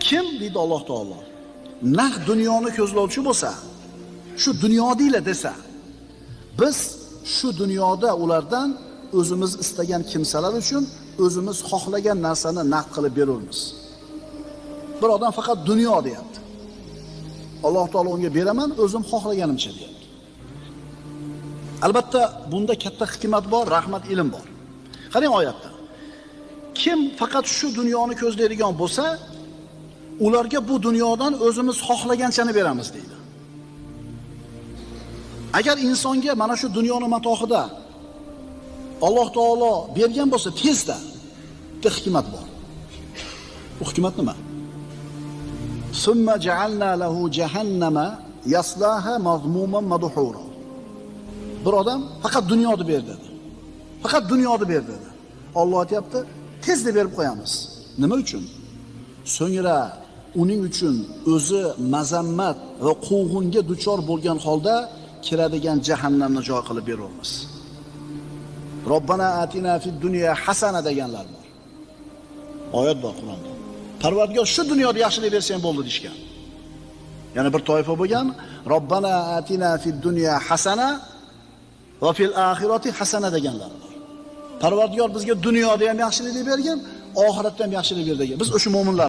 Kim deydi Alloh taolo, naq dunyoni ko'zlovchi bo'lsa, shu dunyodinglar desa, biz shu dunyoda ulardan o'zimiz istagan kimsalar uchun o'zimiz xohlagan narsani naqd qilib berurmiz. Bir odam faqat dunyo deyapti. Alloh taolo unga beraman, o'zim xohlaganimcha deyapti. Albatta bunda katta hikmat bor, rahmat, ilm bor. Qarang oyatda. Kim faqat shu dunyoni ko'zlaydigan bo'lsa, ularga bu dunyodan o'zimiz xohlaganchani beramiz deydi. Agar insonga mana shu dunyoni matohida Alloh taolo bergan bo'lsa, tezda bitta hikmat bor. Bu hikmat nima? Summa ja'alna lahu jahannama yaslaha mazmuman madhura. Bir odam faqat dunyoni ber dedi. Faqat dunyoni ber dedi. Alloh aytayapti, tezda berib qo'yamiz. Nima uchun? So'ngra uning uchun o'zi mazammat va quvg'inga duchor bo'lgan holda kiradigan jahannamni joy qilib beramiz. Robbana atina fid dunya hasana deganlar bor. Oyat bor Qur'onda. Parvardigor shu dunyoda yaxshilik bersang bo'ldi deyishgan. Yana bir toifa bo'lgan, Robbana atina fid dunya hasana va fil oxirati hasana deganlar bor. Parvardigor bizga dunyoda ham yaxshilik bergan, oxiratda ham yaxshilik ber degan. Biz o'sha mo'minlar.